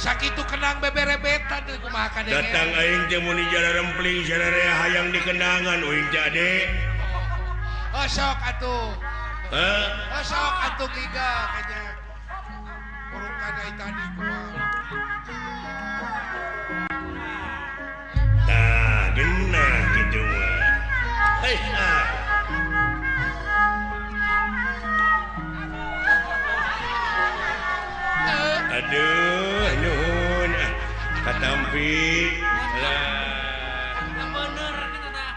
Sakitu kenang beberebetan teh kumaha kadenge. Datang aing teh mun jara rempling sararea hayang dikenangan uing teh ade. Oh sok atuh. Heh. Oh sok atuh giga kayaknya. Urutan ai tadi kumaha. Tah genah kitu mah. Hei ah. Aduh, nuhun ah katampi lah. Bener kitu tah.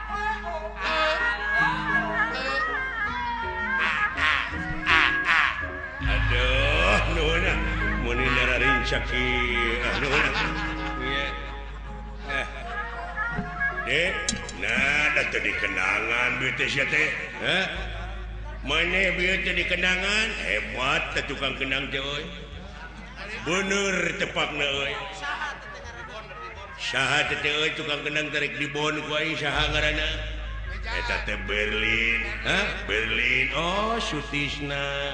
Aduh, nuhun ah mun nararin kieu. Ah nuhun ah. Ieu. Eh. Dek, nah da teu dikenangan bieu teh sia teh. Hah? Maneh bieu teh dikenangan, hebat teh tukang kenang teh euy. Bener tepakna euy. Saha teh euy tukang kenang tarik dibon ku aing saha ngaranna? Eta teh Berlin. Hah? Berlin. Oh, Sutisna.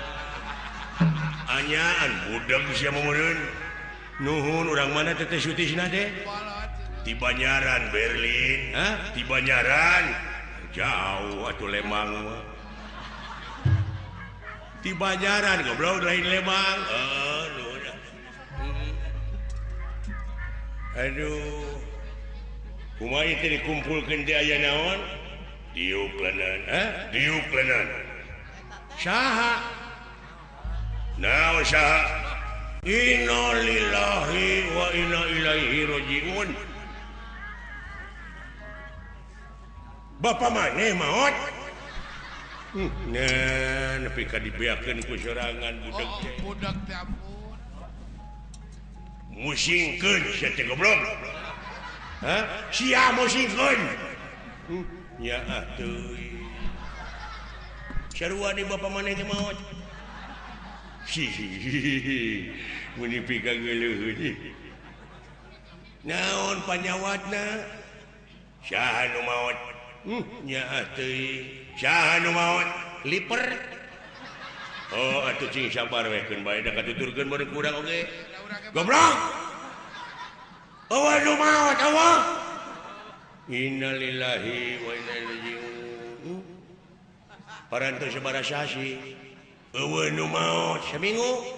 Anyaan budak sia meureun. Nuhun urang mana teh teh Sutisna teh? Ti Banyaran Berlin. Hah? Ti Banyaran. Jauh atuh Lemang mah. Ti Banyaran goblok lain Lemang. Nuhun. Aduh, kumaha teh dikumpulkeun teh aya naon? Diuk leuneuh, hah? Diuk leuneuh. Saha? Naon saha? Innalillahi wa inna ilaihi rajiun. Bapak maneh maot? Nah, nepi ka dibeakeun ku sorangan budak teh. Oh, budak teh ampun. Musingkeun sia teh goblok. Hah? Sia musingkeun. Nya ah teuing. Sarua di bapa maneh teh maot. Hihihi. Mun pika geuleuh. Naon panyawatna? Saha nu maot? Nya ah teuing. Saha nu maot? Liper. Oh, atuh cing sabar we keun bae da katuturkeun meureun ku urang oge. Goblok. Eueuh nu maot eueuh. Innalillahi wa inna ilaihi raji'un. Parantos sabaraha sasi. Eueuh nu maot saminggu.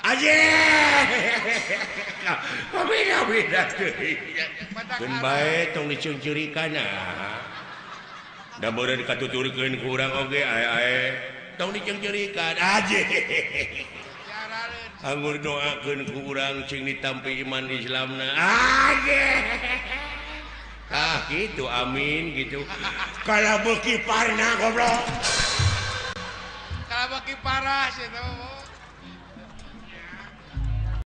Aje. Beda-beda teuing. Keun bae tong diceungceurikan ah. Da meureun katuturkeun ku urang oge ae-ae. Tong diceungceurikan aje. Anggur doakeun ku urang cing ditampi iman Islamna. Aje. Ah gitu amin gitu. Kalau beuki parna goblok. Kalau beuki parah sih teh.